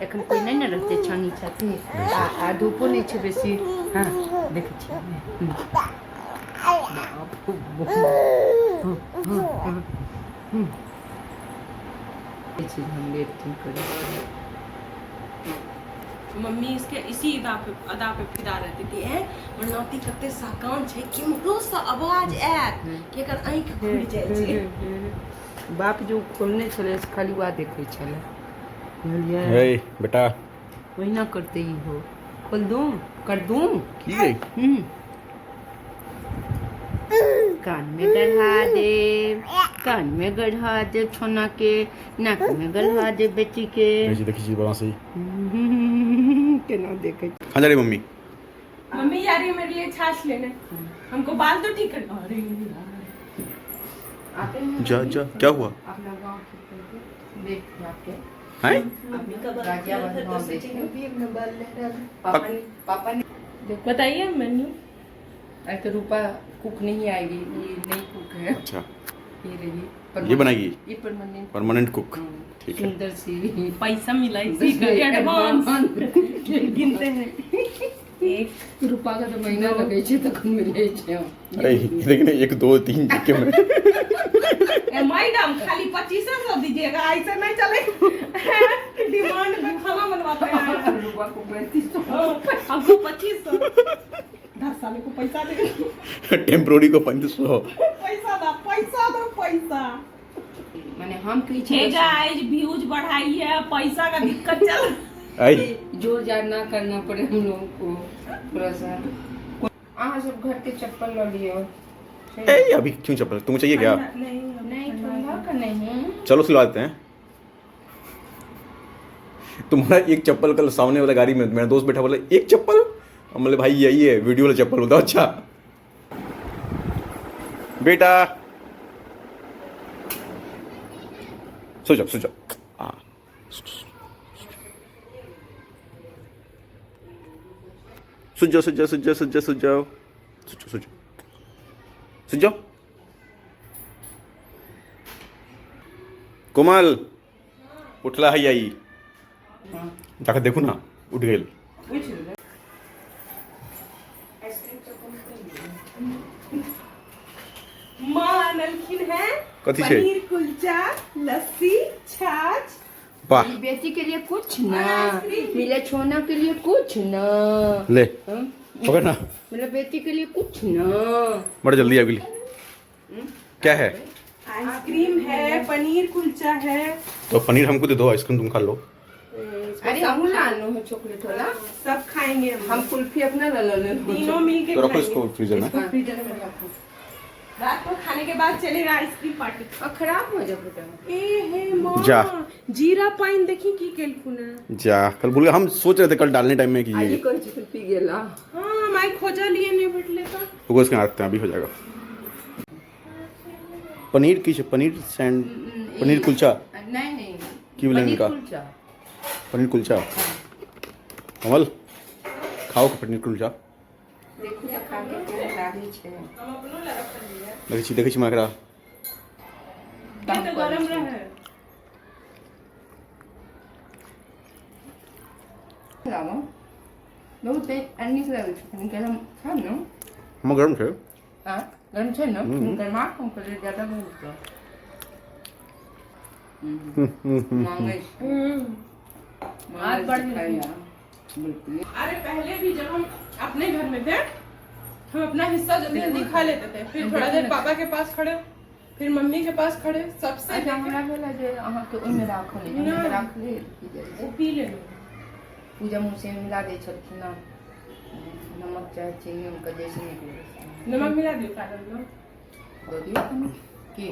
एखन कोइ नहि ने रहतै छानी छाती आ आ धूपो नहि छै बेसी। हँ, देखै छियै। चीज हम लेट करै छियै। मम्मी इसके इसी अदा पे फिदा रहती थी। हैं, हमर नाती कते साकान छै, केम्हरो से आवाज आयत कि एकर आँखि खुलि जाइ छै। बाप जो खोलने छलै से खाली वएह देखै छलै, बुझलियै? हे बेटा, ओहिना करते ई हो। खोल दूँ, कर दूँ? की गई? कान में गढ़ा दे, कान में गढ़ा दे छोना के, नाक में गढ़ा दे बेटी के। देखी, देखी छी बदमाशी। केना देखै? कहाँ जा रही मम्मी? मम्मी जा रही है मेरे लिए छाछ लेने। हमको बाल तो ठीक कर, अरे यार। आते हैं। जा जा, क्या हुआ? अपना गांव ठीक करके देख जाके। हैं? मम्मी का बाल गाजियाबाद खुला था तो गाँव सोचेंगे देखे। भी अपना बाल लहरा दूं। पापा ने, पापा ने बताइए मेन्यू। अरे तो रूपा कुक नहीं आएगी, ये नई कुक है। अच्छा। ये रही। ये बनाएगी? ये परमानेंट। परमानेंट कुक, ठीक है। सुंदर सी। पैसा मिला इसी का एडवांस। गिनते हैं, एक। रूपा का तो महीना लगै छै तखन मिलै छै। अरे देखने, 1 2 3 के में। ए मैडम, खाली 2500 दीजिएगा, ऐसे नहीं चले। डिमांड पे खाना बनवाते हैं। रूपा को 3500। हमको 2500, 10 साले को पैसा दे। टेम्पोरी को 3500। पैसा दो, पैसा दो, पैसा। माने हम कहै हे छियै। गाइस, व्यूज बढ़ाइए, पैसा का दिक्कत चल। आई। जो जाना करना पड़े हम लोगों को थोड़ा सा। अहाँ सब घर के चप्पल ल लियो। ए, अभी क्यों चप्पल? तुमको चाहिए क्या? नहीं। नहीं, ठंडा का नहीं। चलो, सिलवा देते हैं। तुम्हारा एक चप्पल कल सामने वाला गाड़ी में मेरा दोस्त बैठा, बोला एक चप्पल। हम बोले भाई यही है, वीडियो वाला चप्पल। बोलता अच्छा बेटा, सो जाओ, सो जाओ। हाँ, सो जाओ, सो जाओ, सो जाओ, सो जाओ, सो जाओ, सो जाओ, सो जाओ, सो जाओ। कोमल उठला है आई, जाकर देखो ना, उठ गई। पूछ ले। माँ अनलखिन है। कथी छै? पनीर कुलचा, लस्सी, छाछ। वाह। बेटी के लिए कुछ ना मिले, छोना के लिए कुछ ना। ले। हम? पकड़ ना। मेरा बेटी के लिए कुछ ना। बड़ा जल्दी आ गई, क्या है? आइसक्रीम है, पनीर कुलचा है। तो पनीर हमको दे दो, आइसक्रीम तुम खा लो। अरे हमू ला आनो है चॉकलेट वाला। सब खाएंगे हम। हम कुल्फी अपना ला ले। तीनों मिलके तो रखो खाएंगे। इसको फ्रीजर में। इसको फ्रीजर में रखो। रात को खाने के बाद चलेगा आइसक्रीम पार्टी। और खराब हो जाए बेटा। ए हे माँ। जा। जीरा पाइन देखी की केलखुन है। जा, कल भूल गए, हम सोच रहे थे कल डालने टाइम में कि आज ये कोई चीज पी गेला। हाँ, मैं खोजा लिए नहीं बैठले तो। रुको, इसके रखते हैं, अभी हो जाएगा। पनीर की पनीर सैंड पनीर कुलचा। नहीं नहीं। की बोले पनीर इनका? कुलचा। पनीर कुलचा। कमल, खाओ पनीर कुलचा। देखिए खा के केहन लागै छै। हम अपनो ला रखल लिए। देखै छी, देखै छी माँ एकरा। ये तो गरम रहे। लाबो बहुत नीक लगै छै, कनि गरम खाब ने। हम गरम छै। आ गरम छै ने, गरमा कम कर ज्यादा बहुत मांगे छै। हाथ बढ़ खाइया बिल्कुल। अरे पहले भी जब हम अपने घर में थे, हम अपना हिस्सा जल्दी जल्दी खा लेते थे, फिर थोड़ा देर पापा के पास खड़े, फिर मम्मी के पास खड़े, सबसे। अच्छा, हमरा भेल जे अहाँके ओहिमे राखल अइ, ओहिमे राखले की जाइ छै। वो पी ले। पूजा मुँह से मिला दै छलखिन हँ नमक चाहे चीनी, हुनका जैसे नीक लगै छै। नमक मिला दियो कारण में। दऽ दियौ कनि की।